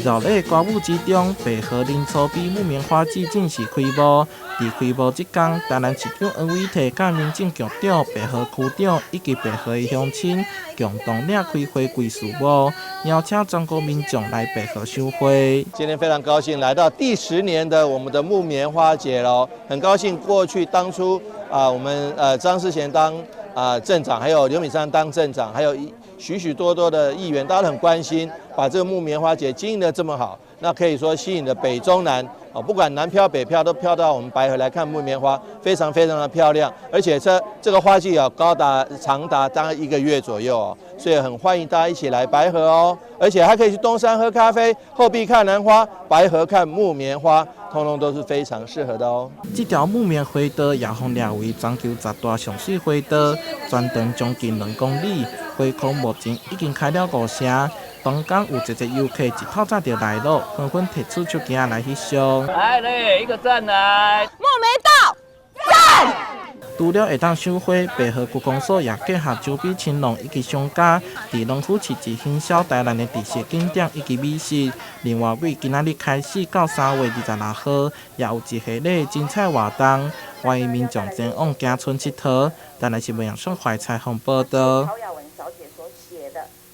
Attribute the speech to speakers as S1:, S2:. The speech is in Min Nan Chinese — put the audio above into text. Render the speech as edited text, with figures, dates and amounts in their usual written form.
S1: 佇熱烈歌舞之中，白河林粗埤木棉花季正式開幕。佇開幕這工，台南市長黃偉哲佮民政局長、白河區長以及白河的鄉親共同掠開花季序幕，邀請全國民眾來白河賞花。
S2: 今天非常高興來到第10年的我們的木棉花節咯，很高興過去當初啊，我們張世賢當啊鎮長，還有劉敏章當鎮長，還有許許多多的議員，大家都很關心，把這個木棉花節經營得這麼好，那可以說吸引了北中南啊，不管南漂北漂都飄到我們白河來看木棉花，非常非常的漂亮，而且這個花季啊，高達長達大概一個月左右哦，所以很歡迎大家一起來白河哦，而且還可以去東山喝咖啡，後壁看蘭花，白河看木棉花，通通都是非常適合的哦。
S1: 這條木棉花道也予列為全球十大上媠花道，全長將近2公里，花塢目前已經開了五成。當天有濟濟遊客一透早就來了，紛紛提出手機來翕相。
S3: 來嘞，一個讚來。
S4: 木棉道讚。
S1: 除了會當賞花，白河區公所也結合周邊青農以及商家，佇農夫市集行銷台南的特色景點以及美食。另外，對今仔日開始到3月26號，也有一系列精彩活動，歡迎民眾前往行村𨑨迌。台南新聞楊雙懷採訪報導。